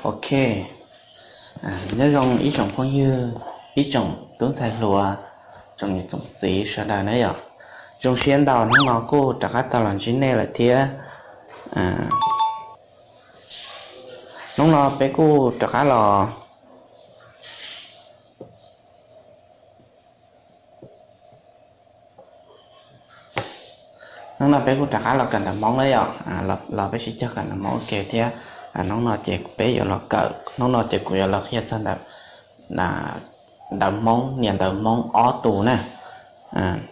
Ok, nyob zoo ib tsoom phooj ywg, ib tsoom tub ntxhais hluas, tsoom niam tsoom txiv sawv daws na yom. Zoo siab ntau hnub no kuj rov qab tau los ntsib nej lawm thiab. Hnub no peb kuj rov qab los Hnub no peb kuj rov qab los kawm ntawv Hmoob na yom, los peb sib cog kawm ntawv Hmoob ua ke thiab. Hnub no ces peb yuav los kawm, hnub no ces kuv yuav los qhia txog ntawm ntawv Hmoob, niam ntawv Hmoob ob tus na.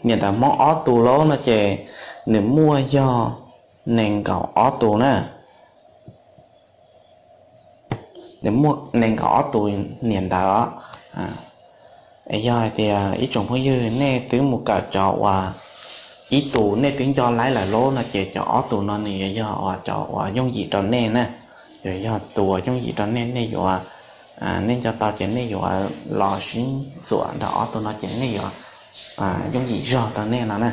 Niam ntawv Hmoob ob tus lauj no ces nws muaj yog nees nkaum ob tus na. Nws muaj nees nkaum ob tus niam ntawv os. Es yog hais tias ib tsoom phooj ywg nej twb mus kawm cov uas ib tus nej twb nco laib lawm lauj no ces cov ob tus no nws yuav yog uas cov uas yooj yim rau nej na. Yuav yog tus uas yooj yim rau nej, nej yuav, nej nco tau ces nej yuav los sib ntxuam nrog ob tus no ces nej yuav yooj yim zog rau nej no na.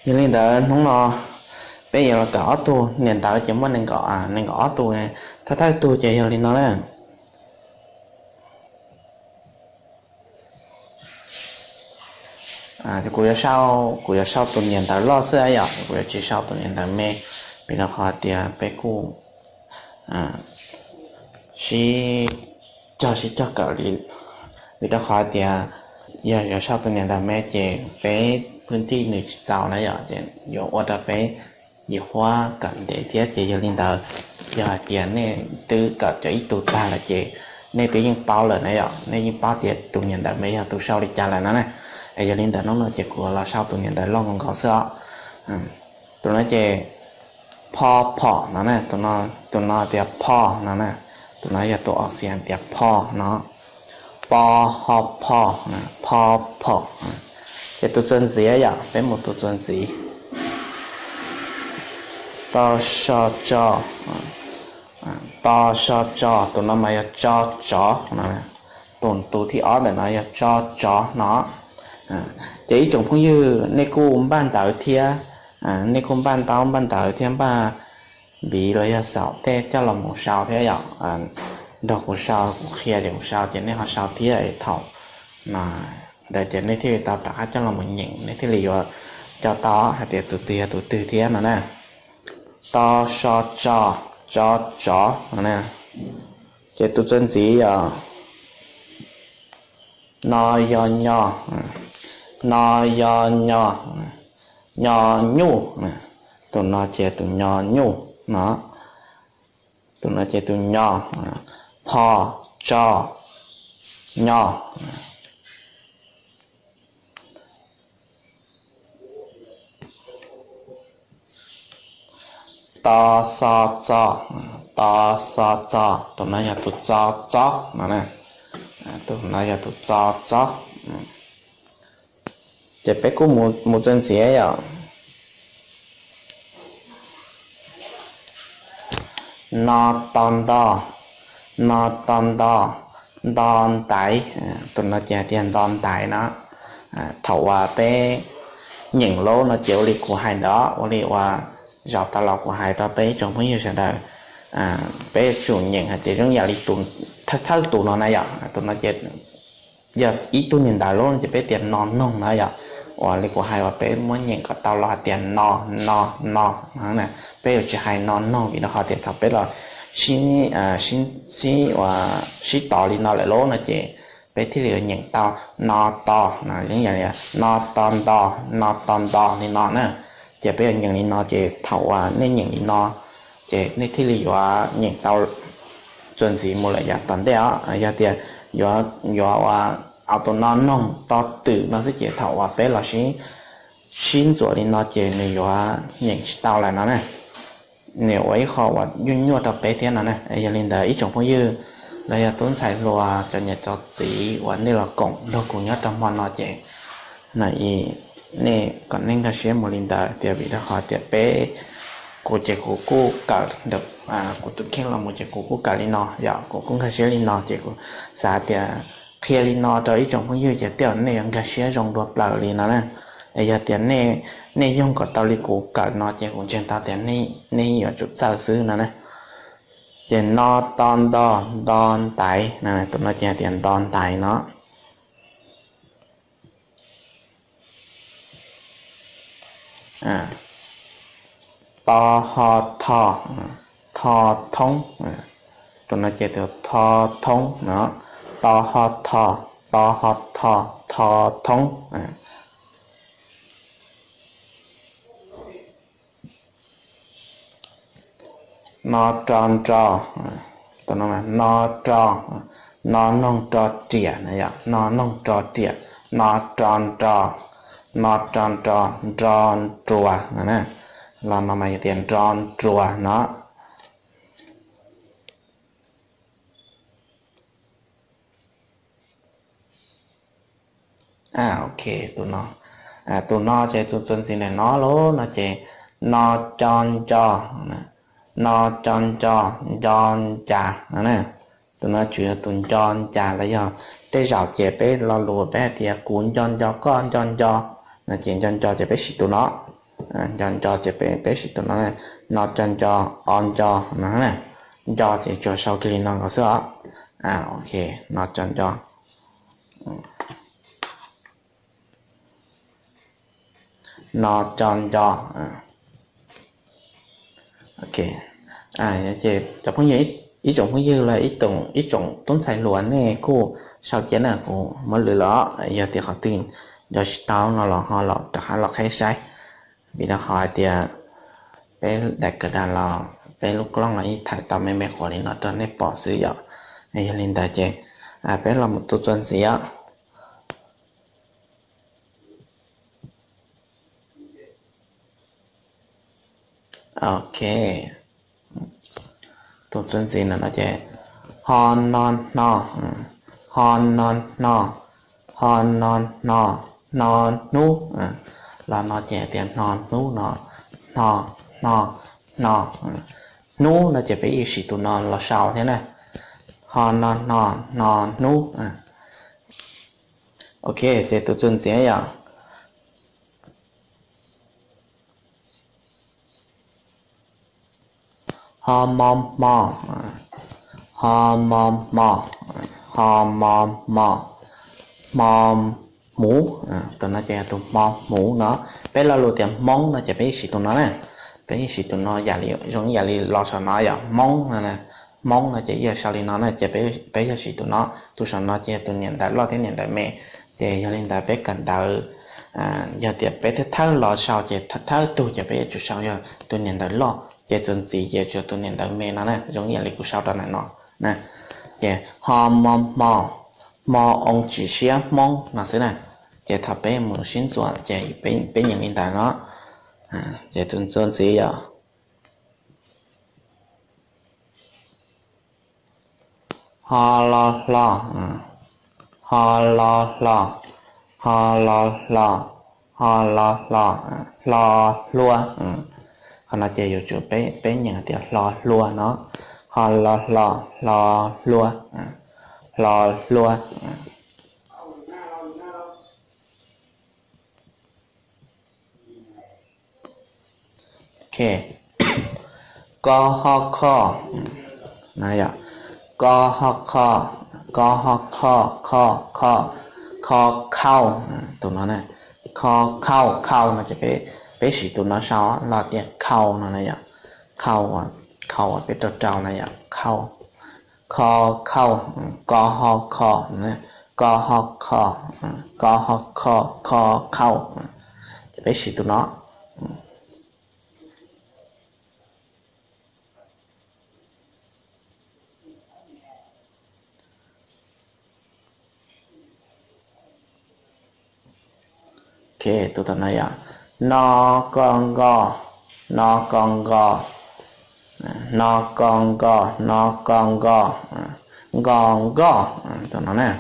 Yog li ntawd hnub no peb yuav los kawm ob tug niam ntawv ces muaj nees nkaum, nees nkaum ob tus, thawj thawj tug ces yog li no na. Kuv yuav sau, kuv yuav sau tus niam ntawv loj xwb yom, kuv yuav tsis sau tus niam ntawv me, vim rau qhov tias peb kuj sib cog sib cog kawm li, vim rau qhov tias yog yuav sau tus niam ntawv me ces peb phwj tij nws tsis txaus na yom, ces yuav ua rau peb yim huab kawm ntev thiab. Ces yog li ntawd, yog hais tias nej twb kawm cov ib tug tag lawm ces nej twb yeej paub lawm na yom, nej yeej paub tias tus niam ntawv me yog tus sau li cas lawm no na. Es yog li ntawd hnub no ces kuv los sau tus niam ntawv loj nkaus nkaus xwb os. Tus no ces pho phom no na, tus no tias pho no na, tus no yog tus Auxias tias pho no, po ho pho, pho phom. Ces tus txuas ntxiv yom, peb mus tus txuas ntxiv. To so tso, to so tso, tus no mas yog tso tsov no. Tus, tus thib ob ntawm no yog tso tsov no. Ces ib tsoom phooj ywg nej kuj npaj ntawv thiab, nej kuj npaj ntaub npaj ntawv thiab npaj npiv los yog xaum tej coj los mus sau thiab yom. Nrog kuv sau, kuv qhia ces kuv sau ces nej ho sau thiab es thaum ntawd ces nej thiaj li tau rov qab coj los mus nyeem, nej thiaj li yuav nco tau hais tias tus twg yog tus twg thiab no na. To so tso, tso tsov no na. Ces tus txuas ntxiv yog no yo nyo, no yo nyo, nyo nyuj. Tus no ces tus nyo nyuj no. Tus no ces tus nyo, pho, tso, nyo. To xo txo, to xo txo, tus no yog tus txo txob no. Tus no yog tus txo txob. Ces peb kuj mus txuas ntxiv yom. No to nto, no to nto, nto ntaiv. Tus no ces hais tias nto ntaiv no. Thaum uas peb nyeem lauj no ces ua li kuv hais ntawd, ua li uas zaum tas los kuv hais rau peb ib tsoom phooj ywg sawv daws, peb yuav tsum nyeem hais tias zoo yam li tus thawj tus no na yom. Tus no ces yog ib tug niam ntawv lauj ces peb tias no noog no yom. Ua li kuv hais uas peb muab nyeem kom tau los hais tias no, no, no, peb yuav tsis hais no noog vim rau qhov tias thaum peb los sib, sib, sib tos li no lawm lauj no ces peb thiaj li yuav nyeem tau no to, no to nto, no to nto li no na. Ces peb yuav nyeem li no ces thaum uas nej nyeem li no ces nej thiaj li yuav nyeem tau txuas ntxiv mus lawm yav tom ntej os. Yog tias yuav, yuav ua auto no noog to twm no xwb ces thaum uas peb los sib, sib ntxuam li no ces nws yuav nyeem tsis tau lawm no na. Nws ua ib qho uas nyuaj nyuaj rau peb thiab no na. Yog li ntawd ib tsoom phooj ywg los yog tub ntxhais hluas cov niam cov txiv uas nej los koom nrog kuv nyob rau hmo no ces no nej kom nej nkag siab mus li ntawd tias vim rau qhov tias peb, kuv ces kuv kuj kawm ntawm kuv tus kheej los mus ces kuv kuj kawm li no yom, kuv kuj nkag siab li no ces kuv xav tias qhia li no rau ib tsoom phooj ywg ces tej zaum nej yuav nkag siab zoo dua plaws li no na. Es yog tias nej yoog kom tau li kuv kawm no ces kuv ntseeg tau tias nej yuav tsum txawj xwb no na. Ces no to nto, nto ntaiv, tus no ces hais tias nto ntaiv no. To ho tho, tho thoob, tus no ces tus tho thoob no. To ho tho, to ho tho, tho thoob. No ro nro, no ro, no noog ro riam na yom, no noog ro riam, no ro nro, no ro nro, nro nruas no na. Los no mas yog tias nro nruas no. Ok, tus no, tus no ces tus txuas ntxiv ntawm no lauj no ces no co nco, no co nco, nco ncas no na. Tus no tsuas yog tus nco ncas los yog tej zaum ces peb lo lus peb hais tias kuv nco nco koj nco nco no ces nco nco ces peb siv tus no. Nco nco ces peb siv tus no, no co nco, o nco no na. Nco ces tsuas sau kiag li no nkaus xwb os. Ok, no co nco. No co nco. Ok, ces cov phooj ywg, ib tsoom phooj ywg los ib tsoom tub ntxhais hluas nej kuj sau cia na, kuv muab lwv los yog tias qhov twg nco tsis tau no los ho los rov qab los qhib saib. Vim rau qhov hais tias peb daim kawm dag los peb lub klooj los ib tham tau me me qhuav li no rau nej pom xwb yom. Yog li ntawd ces peb los mus tus txuas ntxiv os. Ok, tus txuas ntxiv no no ces ho no hno, ho no hno, ho no hno, hno hnub. Los no ces tias hno hnub no, hno, hno, hno. Hnub no ces peb yeej siv tus no los sau thiab na. Ho no hno, hno hnub. Ok, ces tus txuas ntxiv yom. Ho mo hmo, ho mo hmo, ho mo hmo, hmo hmuv. Tus no ces yog tus hmo hmuv no. Peb lo lus tias Hmoob no ces peb yeej siv tus no na. Peb yeej siv tus no yam li zoo yam li los saum no yom, Hmoob no. Hmoob no ces yog sau li no na ces peb yog siv tus no. Tus saum no ces yog tus niam ntawv loj thiab niam ntawv me. Ces yog li ntawd peb kawm ntawv, yog tias peb thawb thawb los sau ces thawb tug ces peb yuav tsum sau yog tus niam ntawv loj, ces tus ntxiv ces tsuas tus niam ntawv me no na, zoo yam li kuv sau rau ntawm no na. Ces ho mo hmo, hmo oo tsis siab Hmoob no xwb na. Ces thaum peb mus sib ntxuas ces peb nyeem li ntawd no. Ces tus txuas ntxiv yog ho lo hlo, ho lo hlo, ho lo hlo, ho lo hlo, hlo hlua. Qhov no ces yuav tsum peb nyeem tias hlo hlua no. Ho lo hlo, hlo hlua, hlo hlua. Ok, ko ho kho, ko ho kho, ko ho kho, kho, kho, kho khau, tus no na, kho khau, khau no ces peb siv tus no sau los tias khau no na yom, khau, khau peb rau rau na yom, khau, kho khau, ko ho kho, ko ho kho, ko ho kho, kho khau, ces peb siv tus no. Ok, tus tom no yog no ko nko, no ko nko, no ko nko, no ko nko, nko nkoj, tus no na.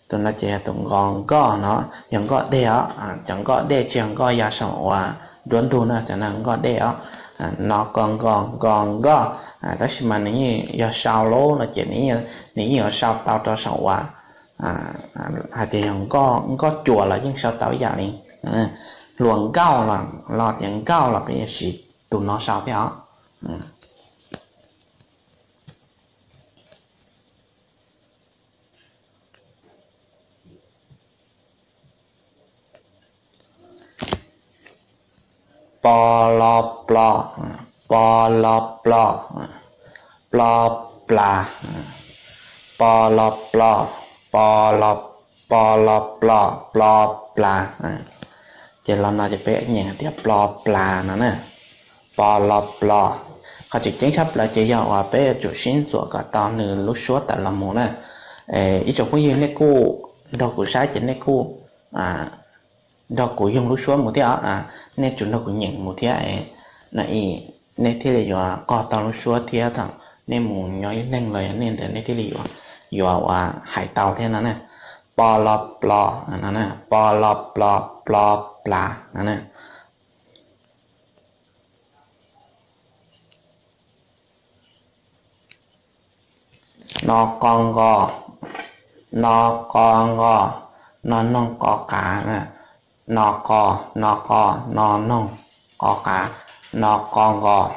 Tus no ces yog tus nko nkoj no, yog nkoj dej os, cov nkoj dej tsis yog nkoj ya saum uas nruab ntug na, cov no nkoj dej os. No ko nko, nko nkoj, tab sis mas nws yeej yog sau lawm no ces nws yeej yuav sau tau rau saum uas hais tias yog nkoj, nkoj cuas los yeej sau tau ib yam li. Hluas nkauj los tias nkauj los peb yuav siv tus no sau thiab os. Po lo plo, po lo plo, plo plas, po lo plo, po lo, po lo plo, plo plas. Ces los no ces peb nyeem tias plo plas no na. Po lo plo. Qhov tseem ceeb tshaj plaws ces yog uas peb yuav tsum sib ntxuam kom tau nws lub suab tawm los mus na. Ib tsoom phooj ywg nej kuj nrog kuv saib ces nej kuj nrog kuv yoog lub suab mus thiab, nej tsum nrog kuv nyeem mus thiab, nej thiaj li yuav qog tau lub suab thiab thaum nej mus nyob ib leeg los yog nej ntawd nej thiaj li yuav, yuav uas hais tau thiab no na. Po lo plo, po lo plo, plo plas no na. No qo nqos, no qo nqos, no noog qo qav, no qo, no qo, no noog qo qav, no qo nqos,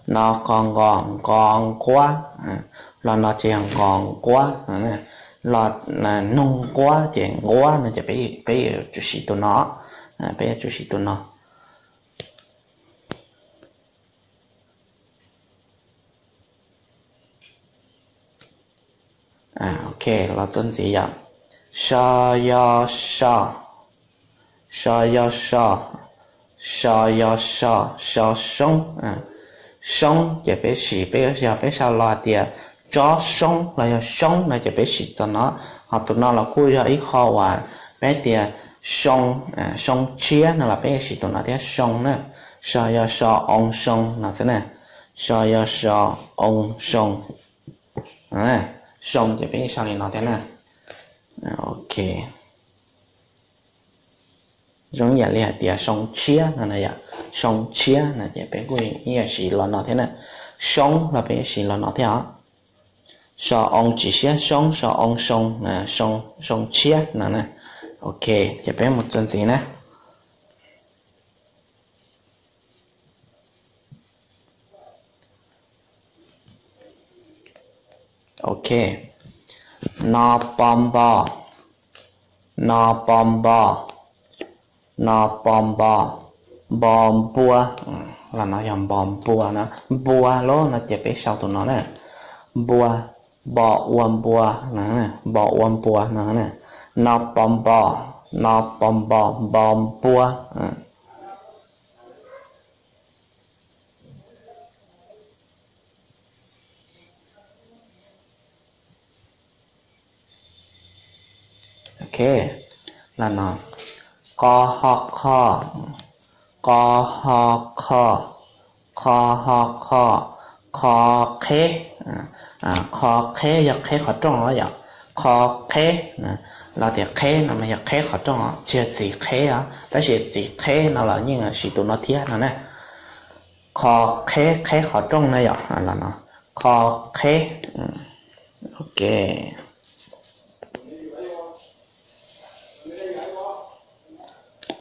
no qo nqos, nqo nquab, los no ces yog nqos nquab, los noog nquab ces nquab no ces peb yuav tsum siv tus no, peb yuav tsum siv tus no. Ok, los txuas ntxiv yom. So yo so, so yo so, so yo so, so soob. Soob ces peb siv, peb yog peb sau los hais tias tsob soob los yog soob no ces peb siv tus no. Ho tus no los kuj yog ib qho uas peb tias soo, soo tshiab no los peb siv tus no thiab, soo na. So yo so oo soo no xwb na. So yo so oo soo. Soo ces peb sau li no thiab na. Ok. Zoo ib yam li hais tias soo tshiab no na yom, soo tshiab no ces peb kuj yeej siv los no thiab na. Soob los peb siv los no thiab os. So oo tsis siab soob, so oo soo, soo tshiab no na. Ok, ces peb mus txuas ntxiv na. Ok. No po npo, no po npo, no po npo, npo npua. Los no yog npo npua no, npua lawm no ces peb sau tus no na. Npua, npo ua npua, npo ua npua no na. No po npo, no po npo, npo npua. Ok, los no. Qo ho qho, qo ho qho, qho ho qho, qho qheb. Qho qheb yog qheb qhov rooj os yom. Qho qheb, los tias qheb no mas yog qheb qhov rooj os, tsis yog txiv qheb os, tab sis txiv qheb no los yeej siv tus no thiab no na. Qho qheb, qheb qhov rooj na yom, los no. Qho qheb. Ok.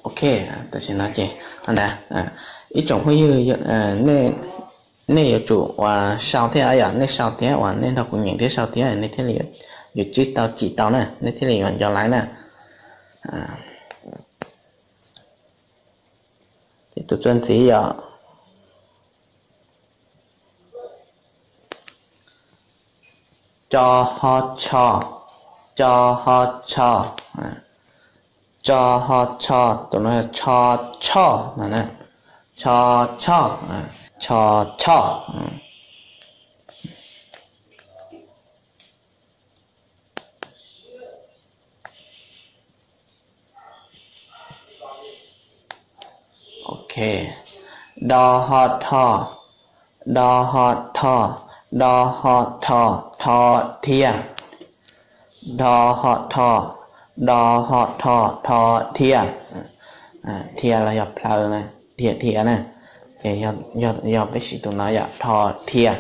Ok, tam sim no ces ntawd ib tsoom phooj ywg, nej yuav tsum uas sau thiab yom, nej sau thiab uas nej nrog kuv nyeem thiab sau thiab nej thiaj li yuav tswj tau cim tau na, nej thiaj li yuav nco laiv na. Ces tus txuas ntxiv yom. Co ho tsho, co ho tsho, co ho tsho, tus no yog tsho tshoj no na, tsho tshoj, tsho tshoj. Ok, do ho tho, do ho tho, do ho tho, tho thia, do ho tho, do ho tho, tho thia. Thia los yog plhaw na, thia thia na, ces yog peb siv tus no yom, tho thia.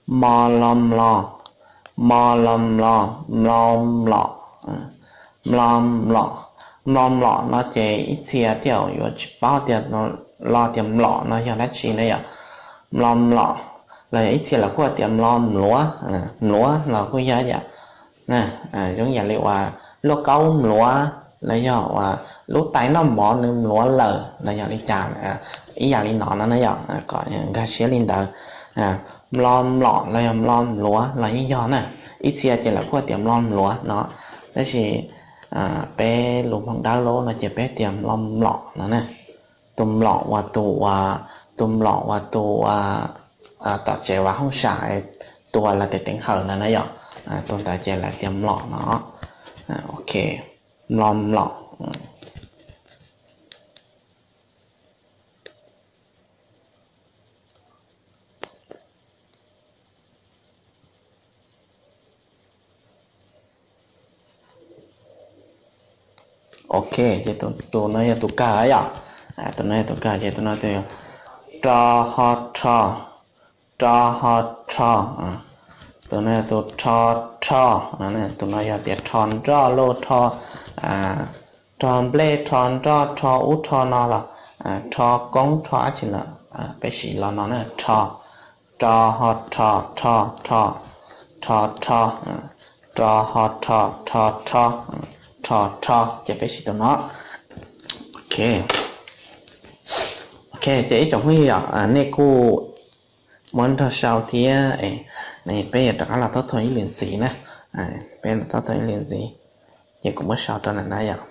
Mo lo mlo, Mo lo mlo, mlo mlom, mlo mlom. Mlo mlom no ces ib txhia thiaj yuav tsis paub tias lo tias mlom no yog dab tsi na yom. Mlo mlom los yog ib txhia los kuj tias mlo mluav, mluav los kuj yog yam, zoo yam li uas luaj kaub mluav los yog uas lub tais noj mov nws mluav lawm los yog li cas, ib yam li no no na yom, kom nkag siab li ntawd. Mlo mlom los yog mlo mluav los yeej yog na, ib txhia ces lawv kuj tias mlo mluav no, tab sis peb lus Hmoob Dawb Lauj no ces peb tias mlo mlom no na. Tus mlom uas tus uas, tus mlom uas tus uas tom tsev ua hauj sam, tus uas lawv tes teev hawm ntawd na yom, tus ntawd ces lawv tias mlom no. Ok, mlo mlom. Ok, ces tus no yog tus kawg yom. Tus no yog tus kawg ces tus no tus ro ho rho, ro ho rho. Tus no yog tus rho rho, tus no yog tias rho nroj lauj, rho, rho nplej, rho nroj, rho ub rho no los, rho koob, rho dab tsi los peb siv lo no na, rho, ro ho rho, rho, rho, rho, rho, ro ho rho, rho, rho, rho, rho, ces peb siv tus no. Ok, ces ib tsoom phooj ywg yom, nej kuj muab nrog sau thiab, peb yuav rov qab los taub thaum ib lwm ntxiv na, peb los taub thaum ib lwm ntxiv, ces kuv muab sau rau ntawm no yom.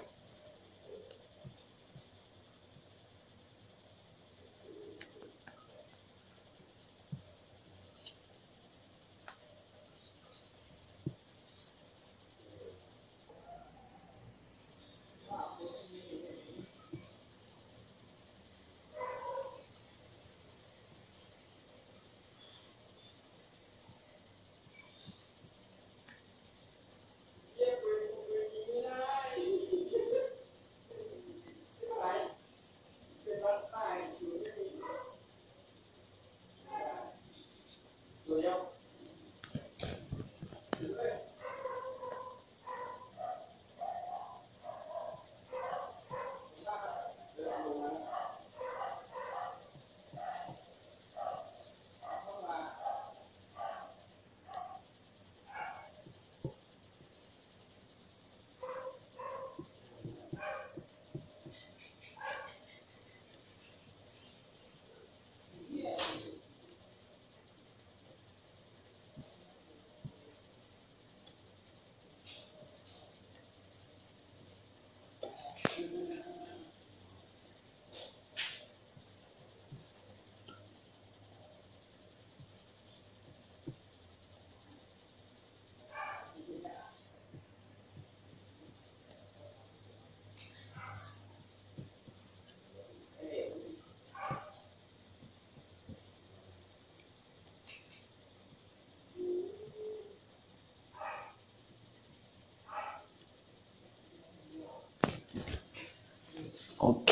Ok,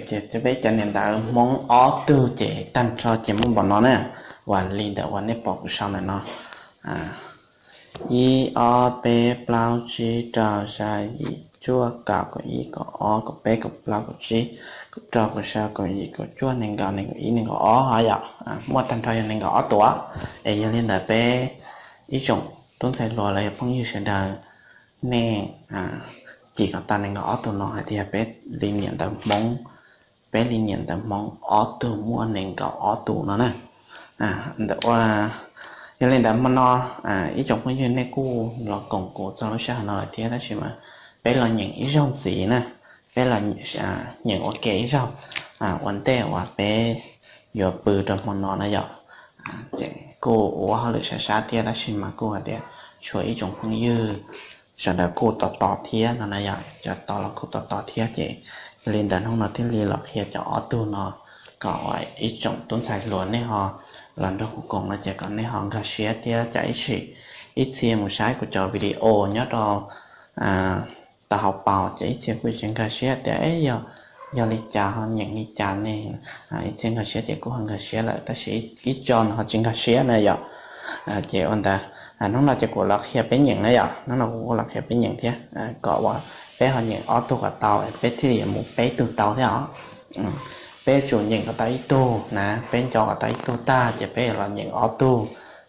ces peb cov niam ntawv Hmoob ob tug ces tag nrho ces muaj npaum no na, uas li ntawm uas nej pom kuv sau ntawm no. Ib ob peb plaub tsib rau xya yim cuaj kaum kaum ib kaum ob kaum peb kaum plaub kaum tsib kaum rau kaum xya kaum yim kaum cuaj nees nkaum nees nkaum ib nees nkaum ob ho yom, muaj tag nrho yog nees nkaum ob tus. Es yog li ntawd peb ib tsoom tub ntxhais hluas los yog phooj ywg sawv daws, nej cim kom tas nees nkaum ob tus no hais tias peb li niam ntawv Hmoob, peb li niam ntawv Hmoob ob tug muaj nees nkaum ob tus no na. Ntawm ua, yog li ntawd hmo no ib tsoom phooj ywg nej kuj los koom kuv txog lub sij hawm no lawm thiab, tab sis mas peb los nyeem ib zaug ntxiv na, peb los nyeem ua ke ib zaug ua ntej uas peb yuav pw rau hmo no na yom. Ces kuj ua hauj lwm sab sab thiab, tab sis mas kuj hais tias tshuav ib tsoom phooj ywg sawv daws kuj tos tos thiab no na yom, cov tos los kuj tos tos thiab, ces yog li ntawd hnub no thiaj li los qhia cov ob tug no kom ib tsoom tub ntxhais hluas nej ho los nrog kuv koom no ces kom nej ho nkag siab thiab, cas ib sim ib txhia mus saib kuv cov video nyob rau tau hauv paus ces ib txhia kuj tsis nkag siab tias yog, yog li cas ho nyeem li cas ne, ib txhia nkag siab ces kuj ho nkag siab lawm, tab sis ib tsoom no ho tsis nkag siab na yom. Ces ua ntawd Hnub no ces kuv los qhia peb nyeem na yom, hnub no kuv kuj los qhia peb nyeem thiab, kom uas peb ho nyeem ob tug kom tau, peb thiaj li yuav mus peb tug tau thiab os. Peb yuav tsum nyeem kom tau ib tug na, peb nco kom tau ib tug tag ces peb yuav los nyeem ob tug,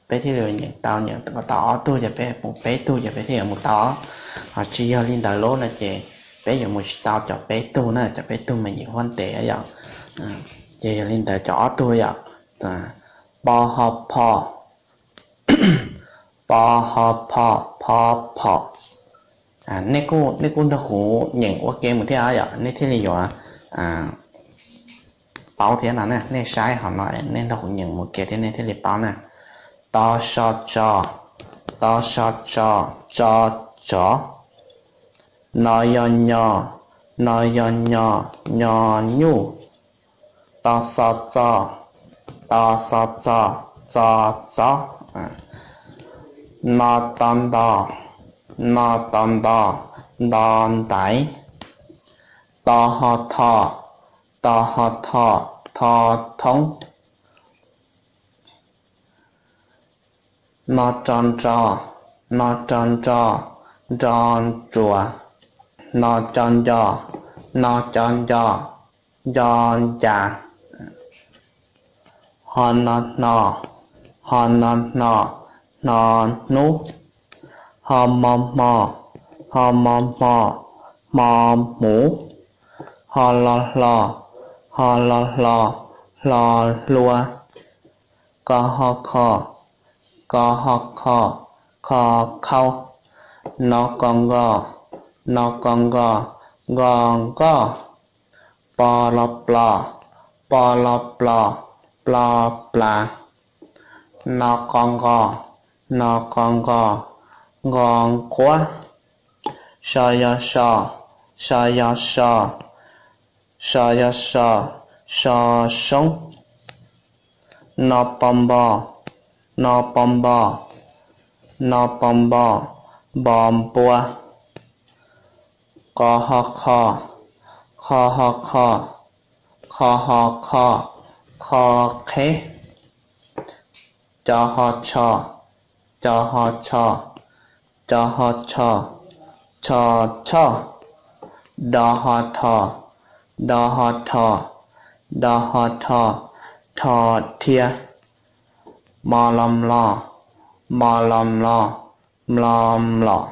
peb thiaj li nyeem tau, nyeem kom tau ob tug ces peb mus peb tug ces peb thiaj yuav mus tau. Ho tsis yog li ntawd lub no ces peb yuav mus tsis tau cov peb tug na, cov peb tug mas yim huab ntev yom. Ces yog li ntawd cov ob tug yom, po ho pho, po ho pho, pho phom. Nej kuj nrog kuv nyeem ua ke mus thiab yom, nej thiaj li yuav paub thiab no na. Nej saib hauv no, nej nrog kuv nyeem mus ke thiab nej thiaj li paub na. To so tso, to so tso, tso tsov. No yo nyo, no yo nyo, nyo nyuj. To xo txo, to xo txo, txo txob. No to nto, no to nto, nto ntaiv. To ho tho, to ho tho, tho thoob. No tso ntso, no tso ntso, ntso ntsuas. No co nco, no co nco, nco ncas. Ho no hno, ho no hno, hno hnub. Ho mo hmo, ho mo hmo, hmo hmuv. Ho lo hlo, ho lo hlo, hlo hlua. Ko ho kho, ko ho kho, kho khaub. No ko nko, no ko nko, nko nkoj. Po lo plo, po lo plo, plo plas. No qo nqo, no qo nqo, nqo nquab. So yo so, so yo so, so yo so, so soob. No po npo, no po npo, no po npo, npo npua. Qo ho qho, qho ho qho, qho ho qho, qho qheb. Co ho tsho, co ho tsho, co ho tsho, tsho tshoj. Do ho dho, do ho dho, do ho dho, dho dhia. Mo lo mlo, mo lo mlo, mlo mlom.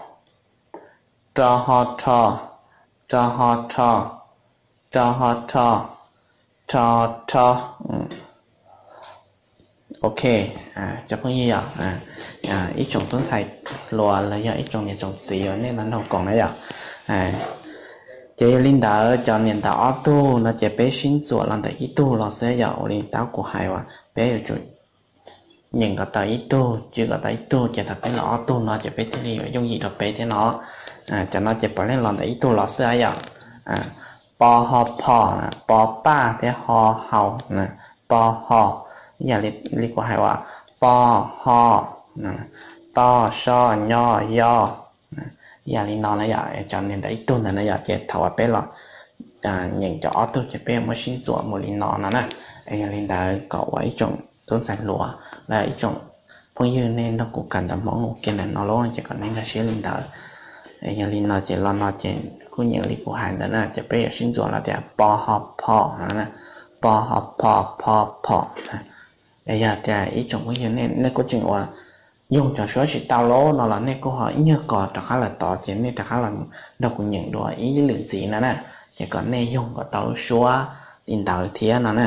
Ro ho rho, ro ho rho, ro ho rho, rho rho. Ok, cov phooj ywg yom, ib tsoom tub ntxhais hluas los yog ib tsoom niam tsoom txiv uas nej nrog koom na yom. Ces yog li ntawd cov niam ntawv ob tug no ces peb sib ntxuam los ntawm ib tug los xwb yom, ua li tab kuv hais uas peb yuav tsum nyeem kom tau ib tug, cwb kom tau ib tug, ces thaum peb los ob tug no ces peb thiaj li yuav yooj yim rau peb thiab no. Cov no ces puav leej los ntawm ib tug los xwb yom. Po ho pho, po paj thiab ho hau, po ho, ib yam li kuv hais uas po ho, to so nyo yo, ib yam li no na yom, cov niam ntawv ib tug ntawd na yom, ces thaum uas peb los nyeem cov ob tug ces peb yuav muab sib ntxuam mus li no no na. Es yog li ntawd kom uas ib tsoom tub ntxhais hluas los ib tsoom phooj ywg nej nrog kuv kawm ntawv Hmoob ua ke ntawm no lauj, ces kom nej nkag siab li ntawd. Es yog li no ces los no ces kuj nyeem li kuv hais ntawd na, ces peb yuav sib ntxuam los tias po ho pho, po ho pho, pho phom. Es yog tias ib tsoom phooj ywg nej kuj tseem uas yoog cov suab tsis tau lauj no los nej kuj ho ib nyuag kos rov qab los tod ces nej rov qab los nrog kuv nyeem dua ib lwm ntxiv no na, ces kom nej yoog kom tau lub suab li ntawd thiab no na.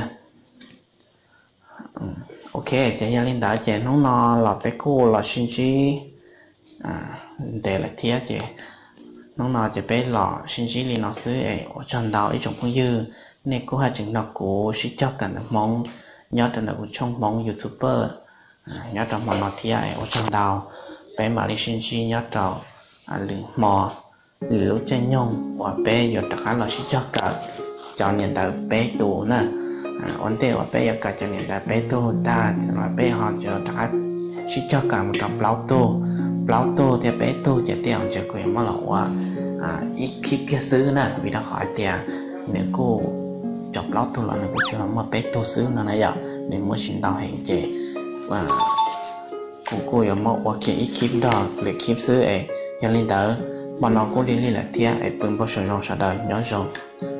Ok, ces yog li ntawd ces hnub no los peb kuj los sib ntsib ntev lawm thiab ces hnub no ces peb los sib ntsib li no xwb es ua tsaug ntau ib tsoom phooj ywg, nej kuj haj tseem nrog kuv sib cog kawm ntawv Hmoob nyob rau ntawm kuv tshooj Hmoob YouTuber nyob rau hmo no thiab es ua tsaug ntau. Peb mam li sib ntsib nyob rau lwm hmo, lwm lub caij nyoog uas peb yuav rov qab los sib cog kawm cov niam ntawv peb tus na. Ua ntej uas peb yuav kawm cov niam ntawv peb tug tag los peb ho rov qab sib cog kawm mus rau plaub tug, plaub tug thiab peb tug ces tej zaum ntshe kuv yuav muab los ua ib khib kiag xwb na, vim rau qhov hais tias nws kuj cov plaub tug los nws kuj tsis muaj peb tug xwb no na yom, nws muaj tsis ntau heev ces kuv kuj yuav muab ua kiag ib khib nrog lwm khib xwb es. Yog li ntawd, hmo no kuj lig lig lawm thiab es pw npau suav zoo sawv daws nyob zoo.